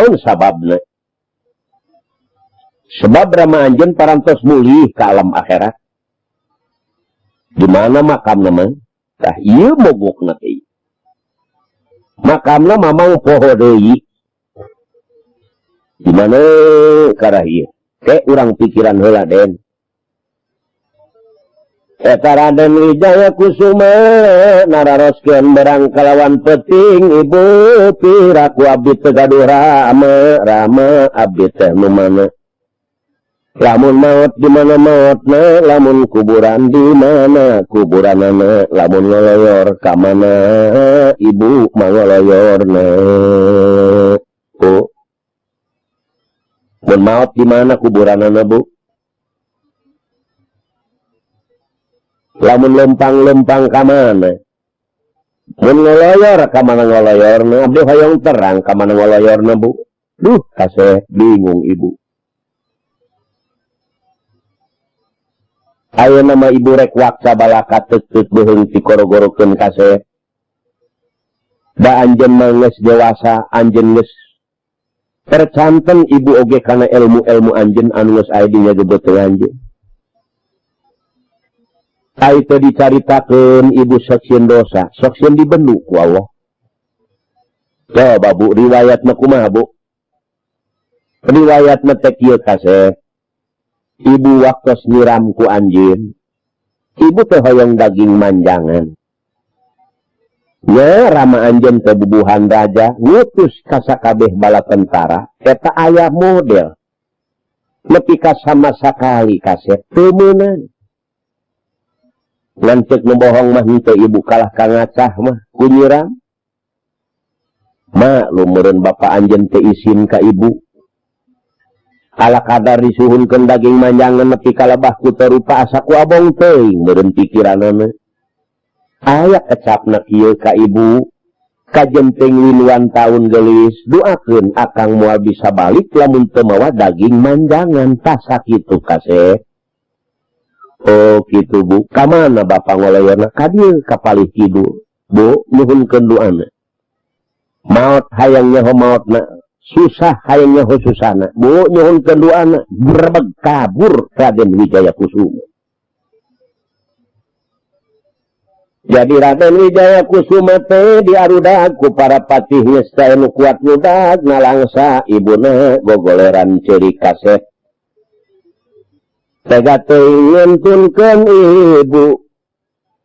Naon sababna? Sebab rama anjeun parantos mulih ka alam akhirat. Di mana makamna mah? Tah ieu mogokna teh. Makamna mamang poho deui. Di mana karah ieu? Ke urang pikiran heula Den. Eta Raden Wijaya Kusuma nararoskeun berang kalawan peting ibu piraku abdi teu gaduh rame rame abdi teh nu mana. Lamun maot di mana maotna, lamun kuburan di mana kuburanana, lamun ngoloyor ka mana ibu mangoloyorna. Bu. Mun maot di mana kuburanana, Bu? Lamun lempang-lempang ka mana? Mun ngoloyor ka mana ngoloyorna? Abdi hoyong terang ka mana ngoloyorna, Bu. Duh, kaseh bingung ibu. Ayeuna mah ibu rek waksa balaka teuteup beuheung tikoro-gorokeun kaseh. Da anjeun mah geus dewasa, anjeun geus tercanten ibu oge kana ilmu-ilmu anjeun anu geus aya di nyagebeuteuh anjeun. Ai teu dicaritakeun ibu sok sieun dosa, sok sieun dibendu ku Allah. Coba Bu, riwayat mah kumaha Bu? Riwayat mah teh kieu kaseh. Ibu waktos nyiram ku anjeun. Ibu teh hoyong daging manjangan. Nya rama anjeun teh bubuhan raja ngutus ka sakabeh bala tentara eta aya model. Nepi ka sama sakali kaseh teu meunang. Ngan ceuk nu bohong mah henteu ibu kalah ka ngacah mah ku nyiram. Maklum meureun bapa anjeun teh isin ka ibu. Ala kadar disuhunkeun daging manjangan nepi ka lebah ku teu rupa asa ku abong teuing meureun pikiranana. Aya kecapna kieu ka ibu, kajenteng linuan taun geulis, doakeun akang moal bisa balik lamun teu mawa daging manjangan tah sakitu kaseh. Oh kitu Bu, ka mana bapa ngoloyorna? Ka dieu ka palih kidul. Bu, nuhunkeun doana. Maot hayang nyaho maotna, susah hayang nyaho susahna. Bu, nyuhunkeun doana, berebeg kabur Raden Wijaya Kusuma. Jadi Raden Wijaya Kusuma teh diarudag ku para patih geus teh nu kuat ngudag ngalangsa ibuna gogoleran ceurik kasep. Tega teuing ngentunkeun ibu.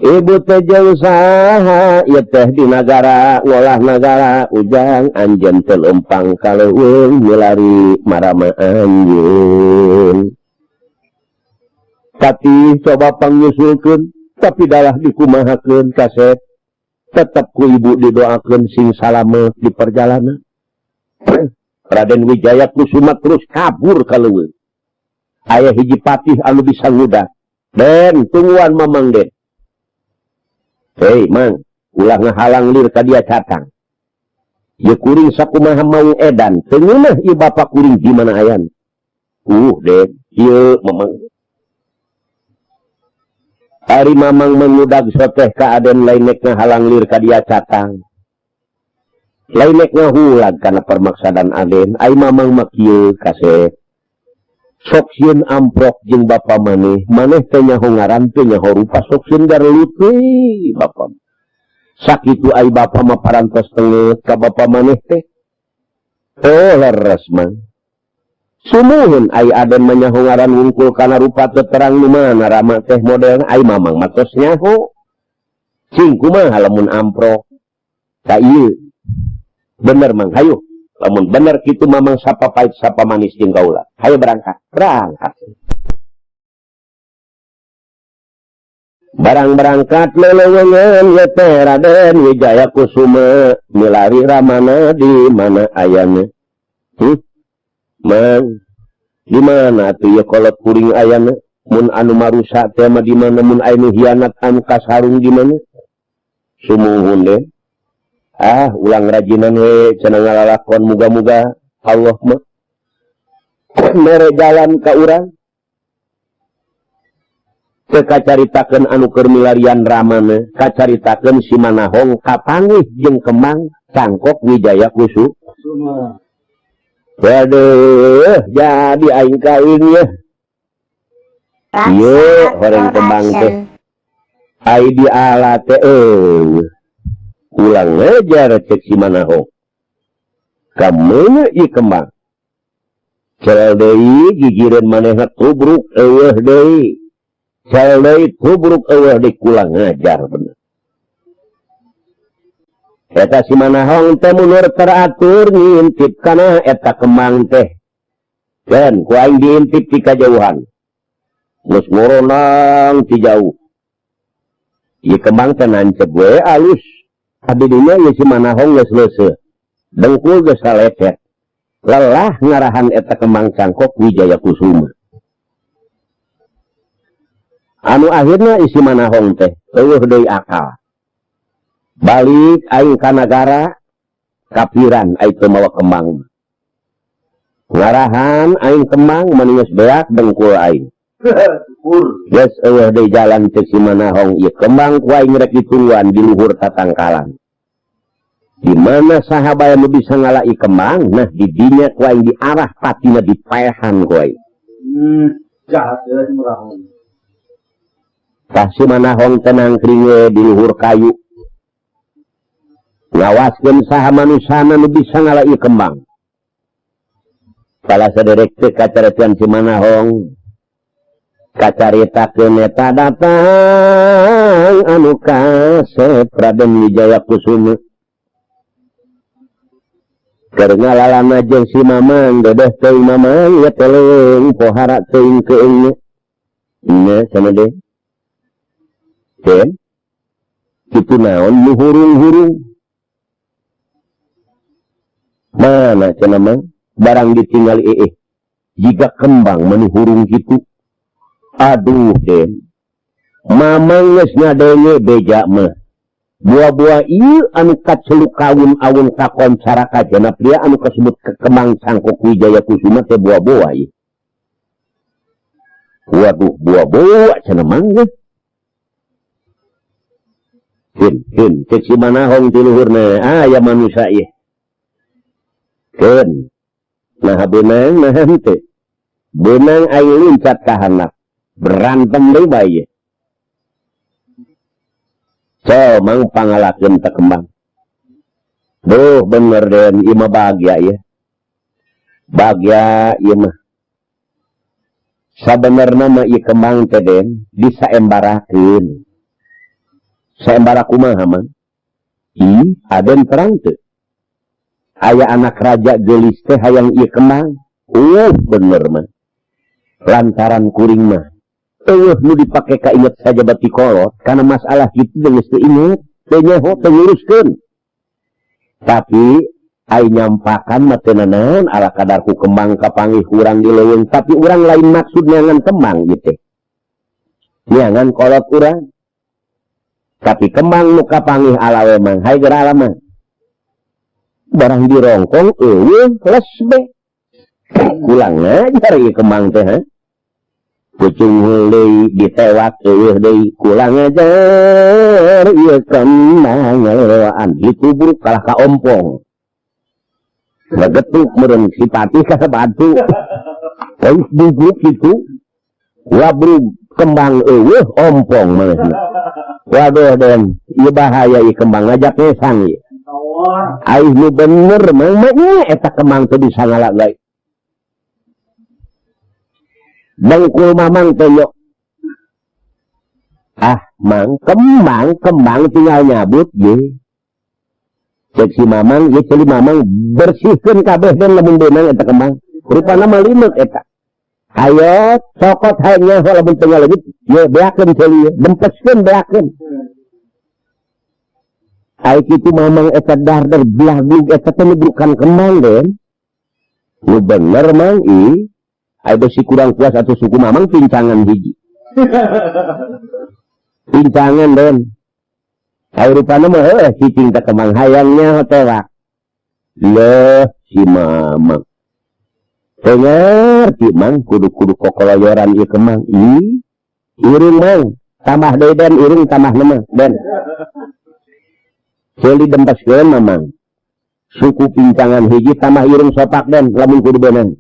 Ibu teh jeung saha ieu teh di nagara ngolah nagara ujang anjeun teu leumpang ka leuweung milari marama anjeun. Tapi coba pangnyusulkeun tapi dalah dikumahakeun kasep tetep ku ibu didoakeun sing salamet di perjalanan. Raden Wijaya Kusuma terus kabur ka leuweung. Aya hiji patih anu bisa ngudag. Den, tungguan mamang Den. Hei mang, ulah ngahalang lir ka dia catang. Ieu kuring sakumaha mau edan, teu ngeunah ieu bapa kuring di mana ayan. Den, ieu mamang. Ari mamang mengudag soteh ka Aden lain nek ngahalang lir ka dia catang. Lain nek ngahulag kana permaksadan Aden, ai mamang mah kieu kasep. Sok sieun amprok jeung bapa maneh, maneh teh nyaho ngaran teh nyaho rupa sok sieun garelut we bapa. Sakitu ai bapa mah parantos tenget ka bapa maneh teh. Oh leres mah. Sumuhun ai Aden mah nyaho ngaran wungkul kana rupa teu terang nu mana rama teh modelna ai mamang mah tos nyaho. Cing kumaha lamun amprok? Ka ieu. Bener mang, hayu. Lamun bener kitu mamang sapa pahit sapa manis jeung kaula. Hayu berangkat. Berangkat. Barang berangkat leleuweungan ye teh Raden Wijaya Kusuma milari ramana di mana ayana? Mang, di mana atuh ieu kolot kuring ayana? Mun anu marusak teh mah di mana, mun aya nu hianat anu kasarung di mana? Sumuhun deh. Ah, ulang rajinan we cenah ngalalakon muga-muga Allah mah mere jalan ka urang. Teu kacaritakeun anu keur milarian ramana, kacaritakeun si Manahong kapanggih jeung Kemang Cangkok Wijaya Kusuma. Waduh, jadi aing kawin ya. Ieu Raksa horeng kembang teh. Production. Ai diala teh eueuh. Ulang ngajar cek si Manahong. Kameuna ieu kembang. Cel deui gigireun manehna tubruk eueuh deui. Cel deui tubruk eueuh deui, kulang ngajar bener. Eta si Manahong teh mundur teratur ngintip kana eta kembang teh. Dan ku aing diintip ti kajauhan. Geus ngoronang ti jauh. Ieu kembang teh nancep we alus. Abi dinya ieu si Manahong geus leuseuh. Dengkul geus salecet. Lelah ngarahan eta kembang cangkok Wijaya Kusuma. Anu akhirna isi Manahong teh eueuh deui akal. Balik aing ka nagara kapiran aing teu mawa kembang. Ngarahan aing kembang mani geus beak dengkul aing. Geus eueuh deui jalan cek si Manahong, ieu kembang ku aing rek ditungguan di luhur tatangkalan. Di mana saha bae nu bisa ngalai kembang, nah di dinya ku aing diarah patina dipaehan ku aing. Jahat ya si Manahong. Tah si Manahong teh nangkring we di luhur kayu. Ngawaskeun saha manusana nu bisa ngalai kembang. Salah saderek teh kacaretian si Manahong. Kacaritakeun eta datang anu kasep Raden Wijaya Kusuma. Keur ngalalana jeung si Mamang, dedeh teuing Mamang ya teleng pohara teuing keungnya. Nya sama deh. Den. Kitu naon nu hurung-hurung? Mana cenah Mang? Barang ditinggali jiga kembang meni hurung kitu. Aduh Den. Mamang geus ngadenge beja mah. Buah-buah ieu anu kaceluk kawun awun kakoncara kajana pria anu kasebut kembang cangkok Wijaya Kusuma teh buah-buah ieu. Waduh, buah-buah cenah Mang geus. Hin, hin, cek si Manahong ti luhurna, aya manusia ieu. Keun. Nah beunang nah henteu. Beunang aing luncat ka handap. Berantem deui bae ieu. So, Mang pangalakeun teh kembang. Duh, bener Den, ieu mah bahagia ieu. Bahagia ieu mah. Sabenerna mah ieu kembang teh Den disaembarakeun. Saembara kumaha Mang? Ih, Aden terang teu. Aya anak raja geulis teh hayang ieu kembang. Bener mah. Lantaran kuring mah eueuh nu dipake kainget saja bati kolot karena masalah kitu geus teu inget, teu nyaho, teu nguruskeun. Tapi ai nyampakan mah teu nanaon ala kadarku kembang kapanggih urang di leuweung, tapi urang lain maksud neangan kembang ieu teh. Neangan kolot urang. Tapi kembang nu kapanggih ala we Mang, hayu geura ala Mang. Barang dirongkong eueuh les be. Kulang ngajar ieu kembang teh ha. Kucing deui ditewak eueuh deui, kulang ngajar ieu kembang ngalewaan ditubruk kalah ka ompong. Legetuk meureun si patih ka batu. Terus dubruk kitu. Wabrug kembang eueuh ompong manehna. Waduh Den, ieu bahaya ieu kembang ngajak ngesang ieu. Ai nu bener Mang mah nya eta kembang teh bisa ngala deui. Dengkul Mamang teh yo. Ah, Mang, kembang, kembang tinggal nyabut ye. Cek si Mamang, ye ceuli Mamang bersihkeun kabeh den lamun beunang eta kembang. Rupana mah limeuk eta. Ayo cokot hayang nyaho lamun teu ngaleungit, ye beakeun ceuli ye, dempeskeun beakeun. Ai kitu Mamang eta darder belah eta teh nubrukan kembang den. Nu bener Mang ih. Ai besi kurang puas atau suku Mamang pincangan hiji. Pincangan den. Ai rupana mah heuh cicing teh kembang hayang nyaho tewak. Leuh si Mamang. Teu ngarti Mang kudu-kudu kokoloyoran ieu kembang. Ih, irung Mang, tambah deui den irung tambah mah den. Ceuli dempeskeun Mamang. Suku pincangan hiji tambah irung sopak, Den, lamun kudu beunang.